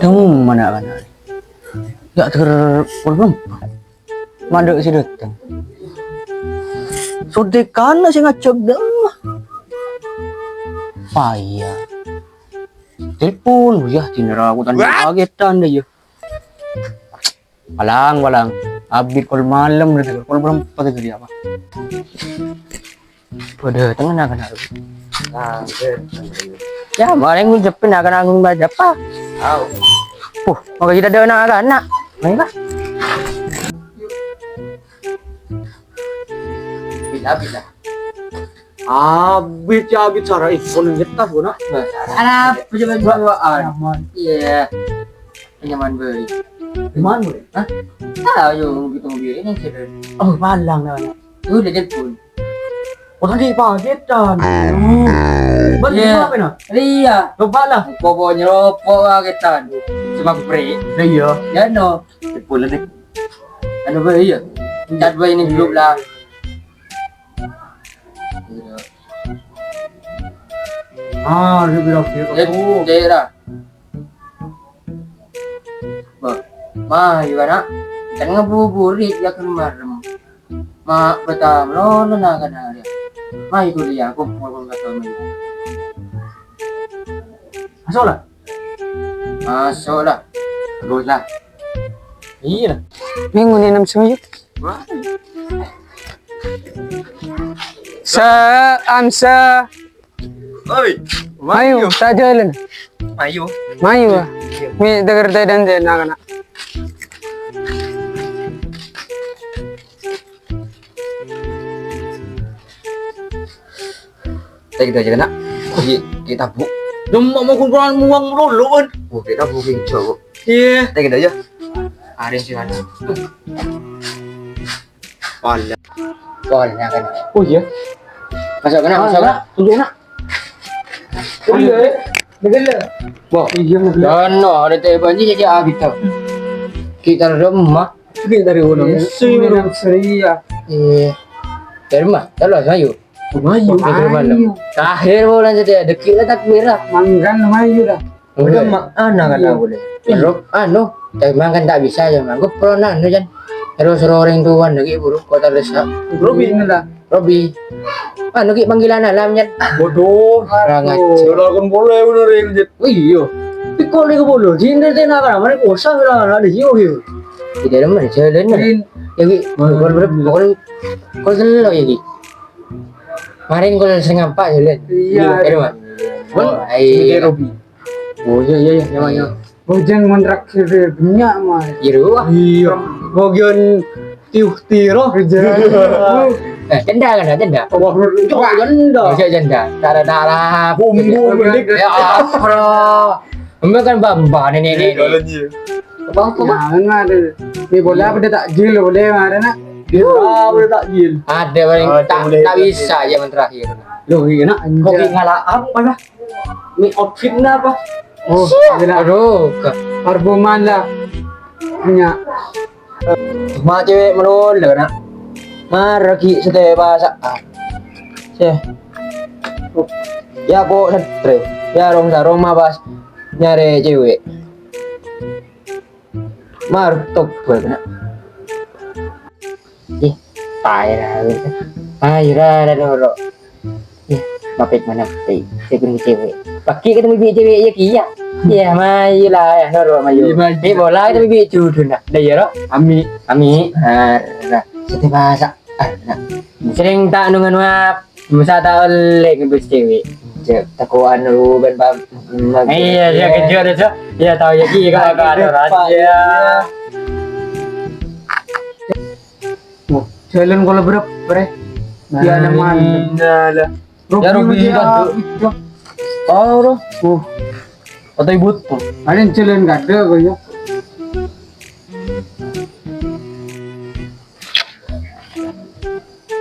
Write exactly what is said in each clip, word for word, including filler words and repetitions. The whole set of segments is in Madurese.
Dâ'emma na'-kana'? Ya' ter-, pol-, mandâ' sè dâteng. Sodekana sè ngajhâk dâ'emma. Paya. Telpon, yâ, dinara aku tan-, kagetan dâ', yâ. Palang, palang. Abit kol malem, kol berempat itu dia, apa? Padâ tengnga na'-kana'. Yâ, paling ngun sepi na'-kana' ngun baca apa? Au. Puh, maka kita ada na'-kana'. Ayo lah. Bila, bila. Abit ya, abit sara ipun ngetas, Bu, nak. Arapa coba bawaan? Nyaman. Iya. Nyaman, boy. Nyaman, boy? Hah? Ah, ayo, gitu, gitu. Ini sih, boy. Oh, palang, nah, nah. Udah, telepon. Oh, tadi pagetan. Balik. Iya. Apa, nah? Iya. Coba lah. Pokoknya rokok pagetan. Cuma beri. Iya. Ya, no. Telepon lagi. Anu, boy, iya. Cat, boy, ini dulu lah. Ah, dia bilang dia. Eh, oh. Daerah. Bah, mah, iya, nak. Kan ngabuburit ya kemarin. Ma, betam, lo, lo, na'-kana' dia. Mah, itu dia, aku mau ngomong kata dia. Masuk lah. Masuk lah. Bagus lah. Iya lah. Minggu ni enam seminggu. Wah. Sa-, amsa. Oi. Mayu, ta' jhâlân. Mayu. Mayu, ah. Iya. Mi, denger teh dan teh, na'-kana'. Teh, gitu aja, kena. Iya, kita, Bu. Dum, mau kumpulan muang melulu, kan? Bu, kita booking jauh. Iya. Teh, gitu aja. Ada sih, ada. Wala. Wala, kena. Oh, iya. Masuk, kena, masuk, kena. Tunjuk, nak. Tunjuk, eh. Dengar, lah. Wah. Iya, bener. Dan, no, ada teh banci jadi abit, tau. Kita rumah. Kita dari mana? Iya, Mesir. Mesir, iya. Iya. Dari mana? Terus, ayo. Lumayan. Di rumah, lo. Ayo. Terakhir, bulan saja. Dekik lah takbir, lah. Manggan, lumayan, dah. Udah, Mak, ana kan aku deh. Iya. Anu, emang kan tak bisa ya, Mak. Gue pernah anu, Jan. Terus orang tua lagi buruk kota desa. Robi, ini lah. Robi. Anu, ki panggilan alam, Jan. Bodoh. Kurang ajar. Udah, kan boleh, bener, ya, Jet. Oh, iya. Tapi kok lagi boleh? Di Indonesia nak kan, mana kuasa, udah, ada jiwa, gitu. Tidak ada mana, jalan, mana. Jadi, bukan berapa, bukan, kau selalu, ya, Ki. Kemarin kau sering apa, jalan? Iya. Iya, Mak. Oh, iya. Robi. Oh, iya, iya, iya, iya, iya. Bojang mentraktir banyak, Mas. Iya, wah. Iya. Bagian tiuh tiro. Kerja. Eh, denda kan, denda? Wah, cok, denda. Cok, denda. Tara-tara. Bumbu, mending. Ya, bro. Mbak kan bamba, nih, nih, nih, nih. Iya, iya. Apa, apa, apa? Jangan, Mas. Ini boleh apa dia takjil, boleh, Mas, nak? Iya, boleh takjil. Ada paling tak, tak bisa aja yang terakhir. Loh, iya, nak. Kopi ngalah apa, lah? Ini outfitnya apa? Oh, iya. Aduh, parfuman lah. Punya. Ma cewek melulu, nak. Maragi setiap pasaan. Seh. Ya, kok setre. Ya, rong sarong mah pas nyari cewek. Mar tobat, nak. Ih, paera, paera, dan oro. Ih, mapet mana, Pi? Saya punya cewek. Pakai ketemu bibi cewek, ya, Ki, ya? Ya, mayu lah, ya, noro, mayu. Iya, mayu. Ini bola, kita bibi judul, nak. Dah, ya, ro? Ami. Ami. Ah, dah. Satu bahasa. Ah, nah. Sering tak nunggu nuap, masa tak oleh ngebis cewek. Cek, takuan lu, ben, pam. Iya, iya, kejut itu. Iya, tahu ya, Ki, kalau ada orang. Iya. Wah, jalan kalau berapa, bre? Iya, ada mana? Iya, lah. Ya, Robi, Robi, ya, kan, tuh. Itu. Oh, roh. Uh. Atau ibu tuh. Ada yang jalan nggak ada, kok, ya.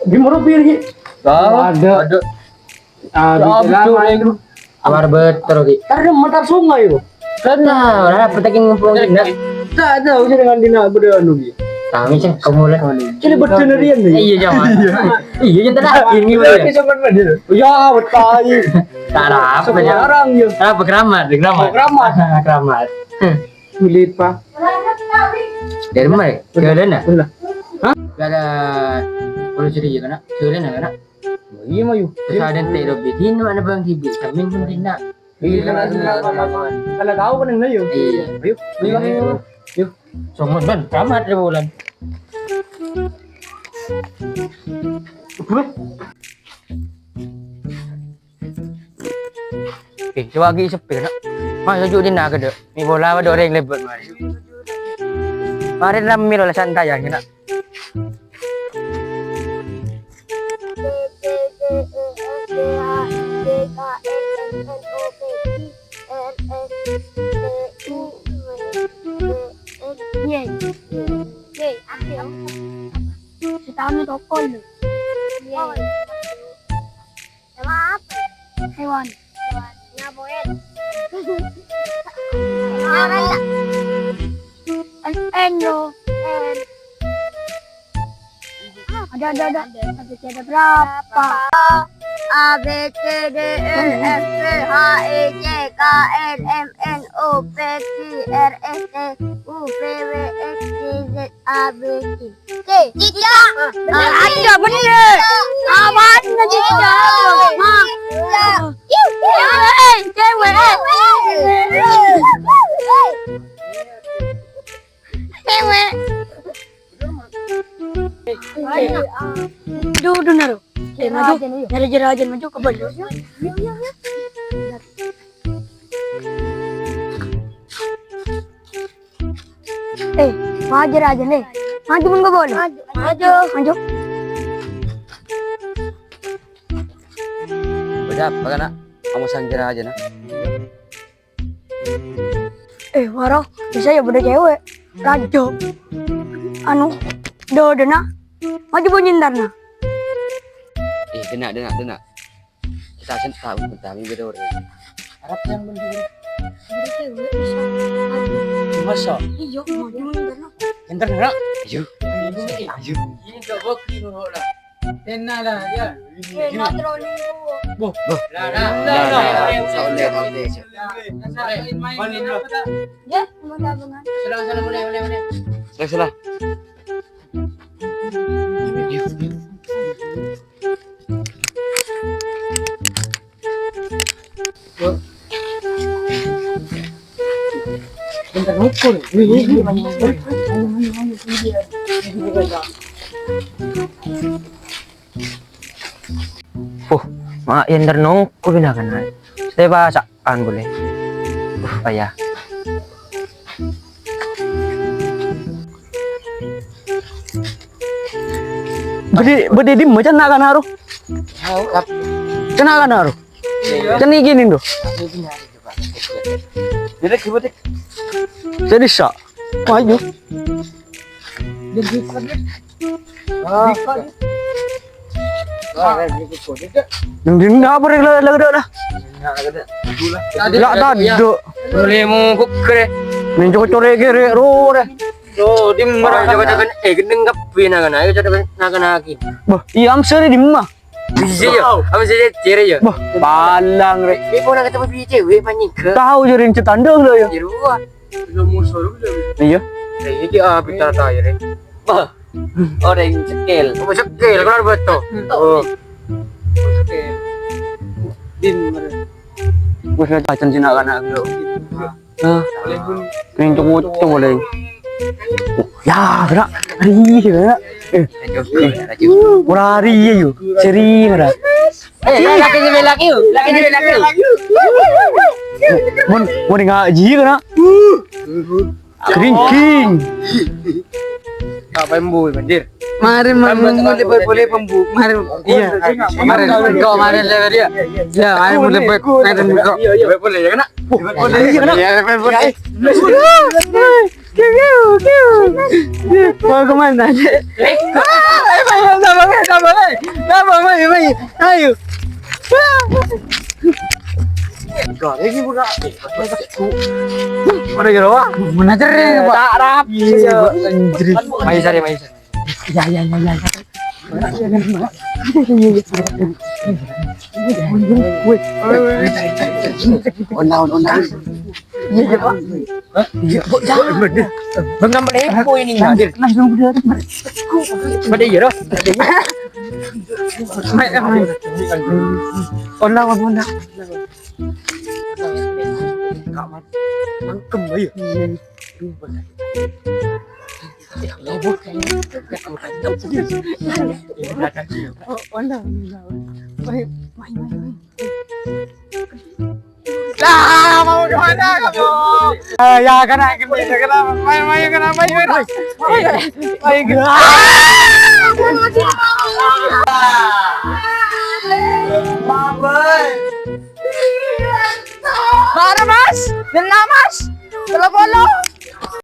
Di mana, Pi, lagi? Tahu. Ada. Ada. Ah, ya, bisa habis lah, sore main. Itu. Amar betul, Ki. Tadi mentar sungai, Bu. Kena, lah, petekin ngumpul di nak. Tak ada, usah dengan dina, beda anu, Ki. Kami sing kemulan. Ini bener rian nih. Iya, jangan. Iya, yang terakhir ini, Bang. Ini cuman bener. Ya, betul. Tak ada apa, ya. Sekarang, ya. Apa, keramat, keramat. Keramat. Keramat. Sulit, Pak. Dari mana? Jalan, ya? Hah? Gak ada. Kalau jadi, ya, kena. Jalan, ya, kena. Oh, iya, Mayu. Terus ada yang tak robek. Ini mana, Bang Gibi? Kami pun tidak. Iya, kan, kan, kan, kan. Kalau tahu kan, ayo. Iya. Ayo, ayo, ayo. Ayo. Somon, Bang. Selamat ya, Bulan. Eh, coba lagi sepi, nak. Mas, ojo di nak, kedek. Ini bola, ada orang yang lebet, mari. Mari, ramai lah, santai ya, nak. Setahun toko lu. Iya. Sama apa? Hewan. Hewan. Ngapain? Hewan. N, N, lo. N. Ada, ada, ada. Ada, ada berapa? A, B, C, D, E, F, G, H, I, J, K, L, M, N, O, P, Q, R, S, T, U, V, W, X, Y, Z, A, B, C. C. Cicak. Bener. Ah, iya, bener. Apaan cicak? Hah? Cewek, cewek. Cewek. Duh, duh, naro. Eh, maju. Nyari jerajan maju ke bawah. Eh, wajar aja nih. Maju mun ke bawah. Maju. Maju. Udah, apa, nak? Kamu sangkir aja, nak. Eh, waro, bisa ya bâdâ cewek. Rajo. Anu, dodona. Maju bâ nyèntarna. Eh, dena', dena', dena'. Kita sen tahu tentang ini beda orang. Arab yang mending. Bâdâ cewek bisa. Masa? Iya, maju nyèntarna. Nyèntar, nak? Ayo. Ayo. Ini coba ki nurut lah. Tenang lah, ya. Eh, matroni. Boh, boh. Lah, lah, lah, lah. Lah, lah, lah. Main, main apa tak? Ya, mau gabungan. Sudah, sudah, boleh, boleh, boleh. Sudah, sudah. Bentar ngukur. Wih, wih, wih, wih. Puh, ma' èntar nongko bina kana. Saya pasa'an boleh. Uh, payah. Bâdâ, bâdâ dimma ca'na kana ro? Ca'na kana ro? Ca'na gini ro. Jadi gimana? Jadi sa'. Maju. Jadi sa'. Yang dina apa rek la la la. La tadâ'. Boleh mau kukre. Main coba core kere ro re. Oh, di mana? Coba coba eh gendeng kabbhi na kana. Ayo coba na kana lagi. Bah, iya amsere dimma. Iya ya. Apa sih ciri ya? Bah, palang re. Ini pun ada tempat beli cewek panjang ke. Tahu jadi yang cetandang lo ya. Di luar. Iya. Eh, iki ah bicara ta ya re. Bah. Orang cekel. Oh, cekel, keluar betul. Oh. Cekel. Din. Wes pacan sih nak anak lo. Ah, ning cowok-cowok boleh. Oh, ya, gerak. Hari, gerak. Eh, ora hari ya, yo. Seri, gerak. Eh, lagi ni lagi, lagi ni lagi. Mon, mon ngaji kena. Drinking. Apa yang bu, banjir? Mari, mari, boleh, boleh, pembu-, mari. Iya. Mari, kok mari lewat dia. Ya, mari, boleh, boleh, mari, kok. Boleh, boleh, ya, kena. Boleh, ya, kena. Iya, boleh. Mau kemana? Ayo, ayo, tambah, ayo, tambah, ayo. Tambah, ayo, ayo. Ayo. Enggak, ini bukan. Mana ya, Pak? Mana cere, Pak? Tak rapi. Iya, Pak. Anjir. Mayu sari, mayu sari. Ya, ya, ya, ya, ya. Woi, woi, woi. Onaon, onaon. Iya, iya, Pak. Hah? Iya, Pak. Jangan. Bang, nambah lepo ini, Pak. Langsung, langsung udah. Pada iya, Ros. Pada iya. Main, main. Onaon, onaon. Mangkem, ayo. Oh, oh, no, no, no. Wait, wait, wait, wait. Lah, mau kemana kamu? Ah, ya, kena, kena, kena. Main, main, kena, main, main. Main, kena. Mana, Mas? Dena, Mas? Polo-polo.